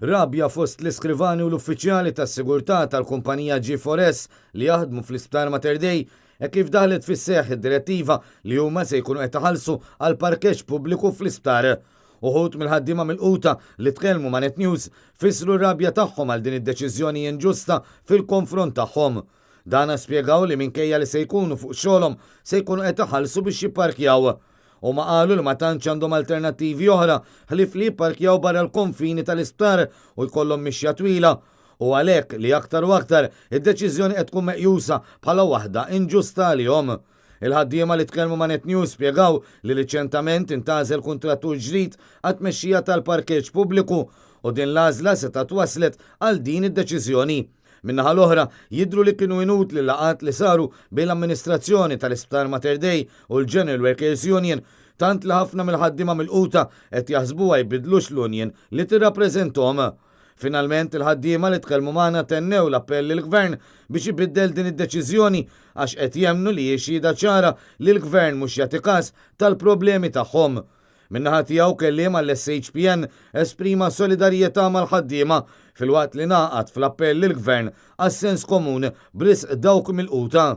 Rabja fost l-iskrivani u l-uffiċjali tas-sigurtà tal-kumpanija G4S li jaħdmu fl-Isptar Mater Dei hekk kif daħlet fis-seħħ id-direttiva li huma se jkunu qed iħallsu għal parkeġġ pubbliku fl-isptar. Uħud mill-ħaddiema milquta li tkellmu ma' Net News fissru r-rabja tagħhom għal din id-deċiżjoni inġusta fil-konfront tagħhom. Dana spjegaw li minkejja li se jkunu fuq xogħolhom se jkunu qed iħallsu biex jipparkjaw. Huma qalu li ma tantx għandhom alternattivi oħra ħlief li jipparkjaw barra l-konfini tal-isptar u jkollhom mixja twila u għalhekk li aktar u aktar id-deċiżjoni qed tkun meqjusa bħala waħda inġusta għalihom. Il-ħaddiema li tkellmu ma' Net News spjegaw li riċentament intgħażel kuntrattur ġdid għat-tmexxija tal-parkeġġ pubbliku u din l-għażla setgħet wasslet għal din id-deċiżjoni. Min-naħa l-oħra, jidhru li kienu inutli l-laqgħat li saru bejn l-amministrazzjoni tal-Isptar Mater Dei u l-General Workers Union, tant li ħafna mill-ħaddiema milquta qed jaħsbuha jbiddlux l-union li tirrappreżenthom. Finalment, il-ħaddiema li tkellmu magħna tennew l-appell lill-Gvern biex ibiddel din id-deċiżjoni għax qed jemmnu li hi xhieda ċara li l-Gvern mhux jagħti kas tal-problemi tagħhom. Min-naħa tiegħu kelliem għall-SHPN esprima solidarjetà mal-ħaddiema filwaqt li ngħaqad fl-appell lill-Gvern għas-sens komun b'risq dawk milquta.